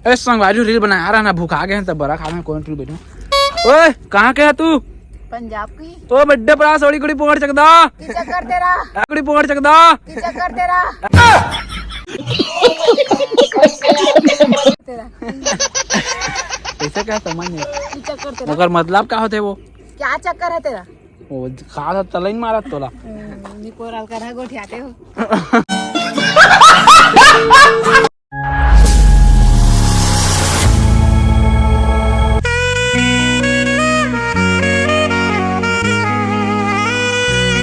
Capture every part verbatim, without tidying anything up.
ए संगवारी, रील बना रहा ना, भूखा गए हैं, तब बड़ा खा में कौन रील बैठू। ओए, कहाँ के है तू? पंजाब की। ओ बड्डे पड़ा, सोड़ी कुड़ी पोड़ चकदा। पीछा कर तेरा। कुड़ी पोड़ चकदा। पीछा कर तेरा। तेरा। ऐसा क्या समझ नहीं? पीछा कर तेरा। मगर मतलब क्या होते वो? क्या चक्कर है तेरा? वो खा था, तलइन मारा तोला। हम्म, निकोराल करा गोठियाते हो।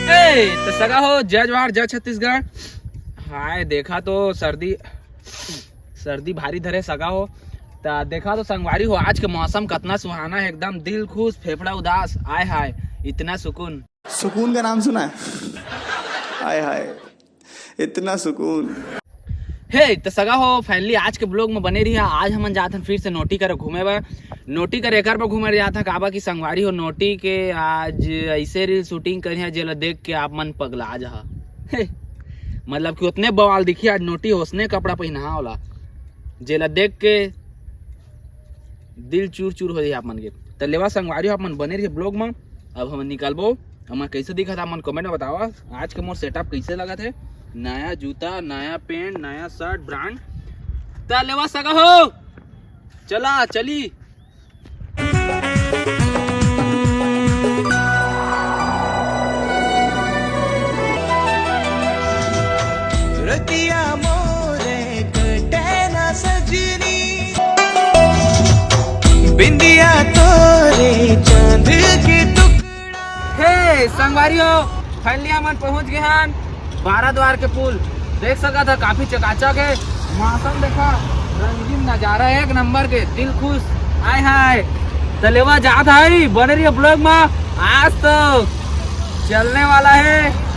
ए, तो सगा हो, जय जोहार, जय छत्तीसगढ़। हाय, देखा तो सर्दी, सर्दी भारी धरे सगा हो। त देखा तो संगवारी हो, आज के मौसम कतना सुहाना है, एकदम दिल खुश, फेफड़ा उदास। आय हाय, इतना सुकून। सुकून का नाम सुना है? आय हाय, इतना सुकून। हे, त सगा हो, finally आज के vlog में बने रही है। आज हमन जात हन फिर से नोटी करे घूमे बर। नोटी करे एकर बर घूमे जात हन, काबर कि संगवारी हो, नोटी के आज ऐसे reel shooting करी है, जेला देख के आप मन पगला जहा। हे, मतलब कि उतने बवाल दिखी आज नोटी, उसने कपड़ा पहिना ओला, जेला देख के दिल चूर चूर हो जाई आप मन के। त लेवा संगवारी हो, आप मन बने रहिए vlog में। अब हमन निकलबो, हमन कैसे दिखत, आप मन comment में बतावा। आज के मोर setup कैसे लगत है, नया जूता, नया pant, नया shirt brand। त लेवा सगा हो, चला चली। रतिया मोरे कटे ना सजनी, बिंदिया तोरे चांद के टुकड़ा। हे संगवारी हो, finally हमन पहुंच गए हन बारह द्वार के पुल। देख सकत ह, काफी चकाचक है। मौसम देखा, रंगीन नजारा, एक नंबर के, दिल खुश। आय हाय, त लेवा जात है, बने रहिए vlog में। आज तो चलने वाला है।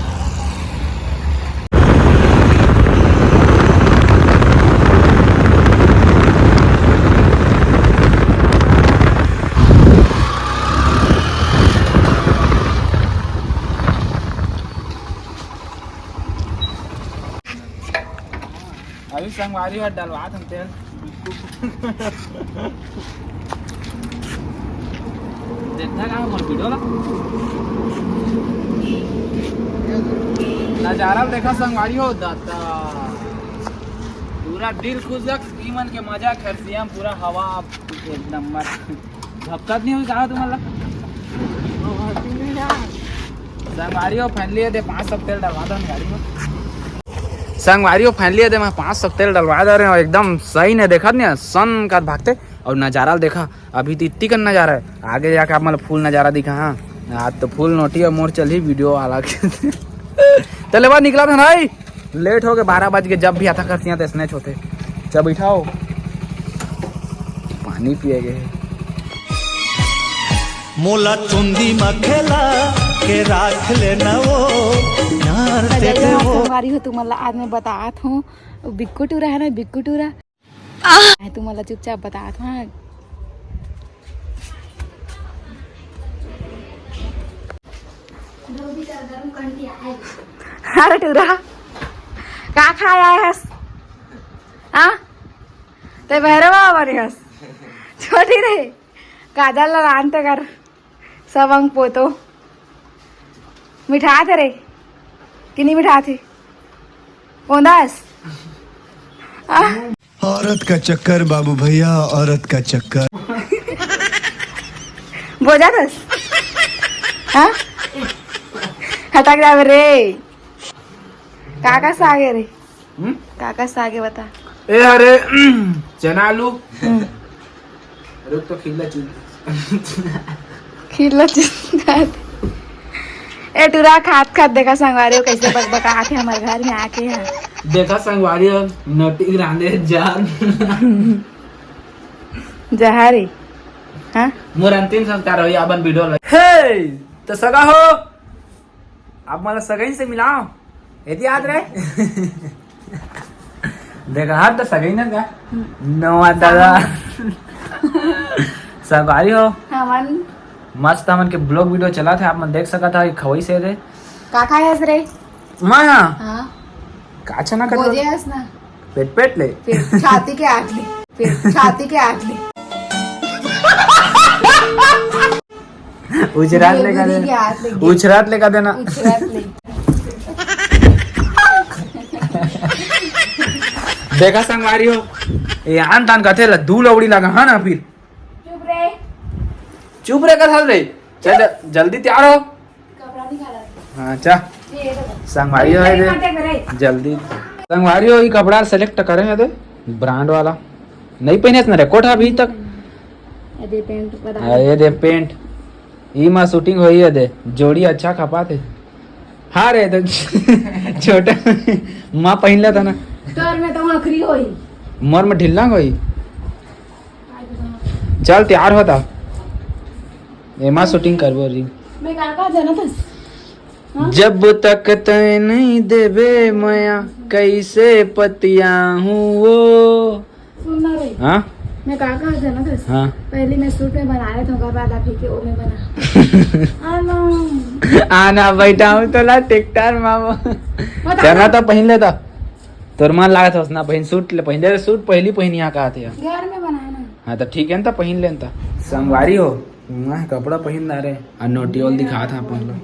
अभी संगवारी हो, डलवात हन तेल। देखता का मोर video ला? नजारा देखा संगवारी हो, दाता। पूरा दिल खुश, ई मन के मजा खरसिया में पूरा हवा एकदम मस्त। धक्कत नहीं हुई का तुम्हारा? संगवारी हो, finally ये दे पाँच सौ तेल डलवा दो गाड़ी में। संगवारी हो, finally ये दे मैं पाँच सौ तेल डलवा दे रहे हो, एकदम सही ने देखत नहीं, सन का भागते। और नजारा देखा, अभी तो इतनी का नजारा है, आगे जाके आप मतलब full नजारा दिखा। हाँ, आज तो full नोटी और मोर चली video वाला के। चले बा, निकला था भाई। लेट हो गए, बारह बज के, जब भी आता करती हैं तो स्नैच होते। चल बैठाओ, पानी पिए गए। मोला चुंदी म खेला के राख लेना वो, नार अरे देते यार, वो। संगवारी हो, तुमन ला आज मैं बतात हूँ, बिक्कू टूरा है ना, बिक्कू टूरा। आह। मैं तुमन ला चुपचाप बतात हूँ। अरे टूरा, का खाए आए हस? हाँ? ते भैरव बाबा रे हस। छोटी रे, काजल ला लान ते कर। सब अंग पोतो। मिठाथे रे, कि नहीं मिठाथे? कोंदास? आ? औरत का चक्कर बाबू भैया, औरत का चक्कर। बोजा दस? हाँ? हटक जावे रे। का का सागे रे? हम्म? का का सागे बता। ए हरे, चना आलू। हम्म। रुक तो खिल्ला चुन। खिल्ला चुन। ए टूरा खात खात देखा संगवारी हो कैसे बकबकात हे हमर घर में आके ह। देखा संगवारी हो नोटी रांधे जान। जहारी। हाँ? मोर अंतिम संस्कार होई अपन video ल। हे, तो सगा हो। अब मला सगई से मिलाओ। एती याद रहे। देखा, हर तो सगई ना का? हम्म। नवा दादा। संगवारी हो। हमन। मस्त हमन के vlog video चला थे, आप मन देख सकत हा, खवई से दे। का खाए हस रे? मैं हाँ। हाँ। का चना कटोरा? बोजे हस ना। पेट पेट ले। पेट, छाती के आठ ले। फिर छाती के हाथ ले। उछरात ले का देना। उछरात ले का देना। उछरात ले। देखा संगवारी हो, ये आन तान कथे ला दू लौड़ी लगा, हाँ ना फिर। चुप रे। चुप रे कथा रे। चल ज-, जल्दी तैयार हो। कपड़ा निकाला। हाँ, चा। ये देखो। संगवारी हो ये दे। काटे मेरे। जल्दी। संगवारी हो, ये कपड़ा select करे हैं दे, brand वाला। नहीं पहने इतना record है अभी तक। ये दे pant बता। हाँ, ये दे pant। ई मा shooting होई है दे। जोड़ी अच्छा खपा थे। हाँ रे, तो छोटा माँ पहन लेता ना। तोर में तो आखिरी होई। मोर में ढिल्ला होई। चल, तैयार होता। एमा shooting करबो री। मैं का का जानत हस? हाँ? जब तक तय नहीं देबे मया, कैसे पतियाहूँ वो। सुन ना रे। हाँ? मैं का का जानत हस? हाँ। पहले मैं suit में बना रहे थे, ओकर बाद आप ही के ओ में बना। आना। आना, बैठा हूँ तो ला tractor में वो। बता चलना ना। तो पहन लेता। तोर मन लागत हस ना, पहन suit ले, पहन ले suit, पहली पहन यहाँ का आते हैं। घर में बनाए ना। हाँ, तो ठीक है ना, तो पहन लेन तो। संगवारी हो, मैं कपड़ा पहन ना रे, आ नोटियोल दिखात हा अपन ला।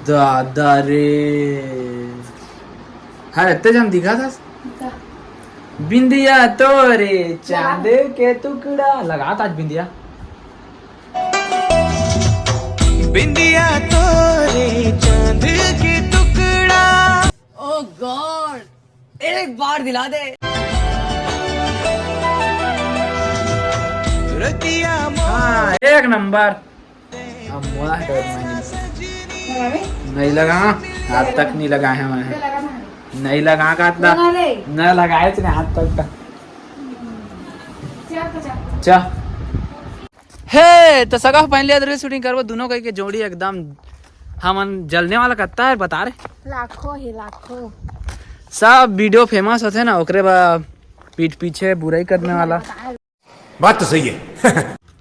दादा रे। हाँ, इतने जन दिखात हस। का? बिंदिया तोरे चांद के टुकड़ा। लगात आज बिंदिया। बिंदिया तोरे चांद के टुकड़ा। Oh God, एक बार दिला दे। रतिया मो- हाँ, एक नंबर। अब मोला डर नहीं। लगावे? नहीं लगा, आज तक नहीं लगा है मैं। लगा ना। नहीं लगा का इतना। लगा ले। न लगाए थे आज तक का। क्या पता? चा। हे, तो सगा पहन लिया, reel shooting करबो, दोनों कह के जोड़ी एकदम हमन जलने वाला कत्ता है, बता रे। लाखों ही लाखों। सब video famous होथे ना, ओकरे बा पीठ पीछे बुराई करने वाला। बात तो सही है।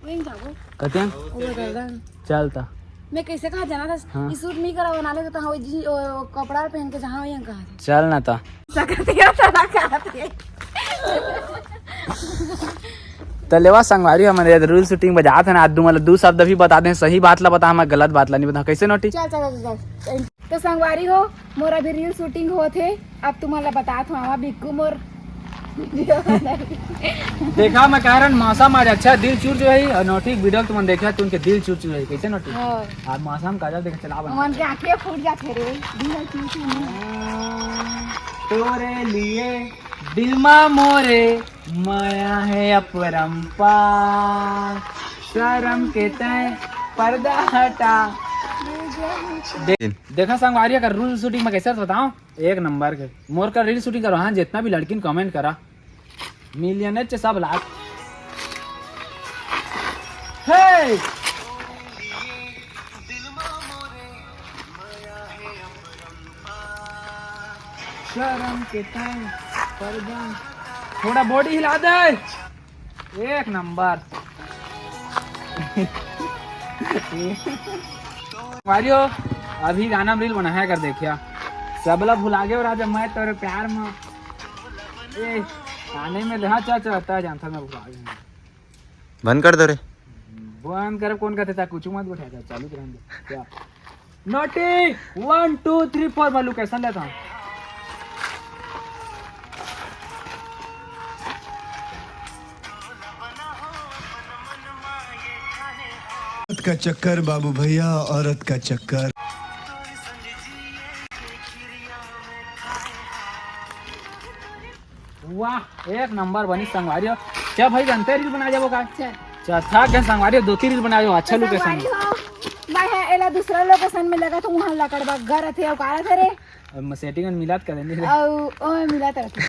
वहीं जाबो। कते? वो बता दे। चल ता। मैं कैसे कहा जाना था? हाँ। ये suit नहीं करा बना ले तो हाँ, वो जी, वो कपड़ा पहन के जहाँ वहीं कहा। चल ना ता। सकतिया ता ना कहा थे। त लेवा संगवारी, हमन reel shooting बजात हन, आज दू, मतलब, दू शब्द भी बता दें, सही बात ला बता, हमर गलत बात ला नहीं बता। कैसे नोटी? चल, चल, चल, चल। तो संगवारी हो, मोर अभी reel shooting होत हे, अब तुमन ला बतात हूँ, आवा बिक्कू मोर video बनाई। देखा, मैं कह रहा मौसम आज अच्छा, दिल चुर जो है, और नोटी video तुमन देखा, तुमके दिल चुर चुर है, कैसे नोटी? हाँ। आज मौसम काजल देख चला बना। मन के आँखें फूट जाते रे, दिल चुर चुर है। तोरे लिए दिल मा मोरे माया है अपरंपार, शर्म के तय पर्दा हटा। दे-, देखा संगवारी, अगर reel shooting में कैसे बताओ, एक नंबर के। मोर का reel shooting करो, हाँ, जितना भी लड़किन comment करा, million च सब लाख। हे! शर्म के तय पर्दा। थोड़ा body हिला दे। एक नंबर। मारियो, अभी गाना में reel बनाया कर देखिया। सबला भुला गए राजा, मैं तोरे प्यार में। ए, आने में ले, हाँ, चल, चल, तय जानता मैं भुला गया। बंद कर दो रे। बंद कर, कौन कहते था, कुछ मत उठाया था, चालू रहने दे। क्या? Naughty, one, two, three, four, मैं location लेता हूँ। औरत का चक्कर बाबू भैया, औरत का चक्कर। वाह, एक नंबर बनी संगवारी हो। क्या भाई, जानते reel बना जाबो का? चल। चल, थक गए संगवारी हो, दो तीन reel बना जाओ, अच्छा तो location संगवारी हो, मैं है एला दूसरा location में लगा तो वहाँ लकड़ बग्गा रथे, अउ का रथे रे? अब मैं setting में मिलात कर देनी रे। अउ ओ मिलात रथे।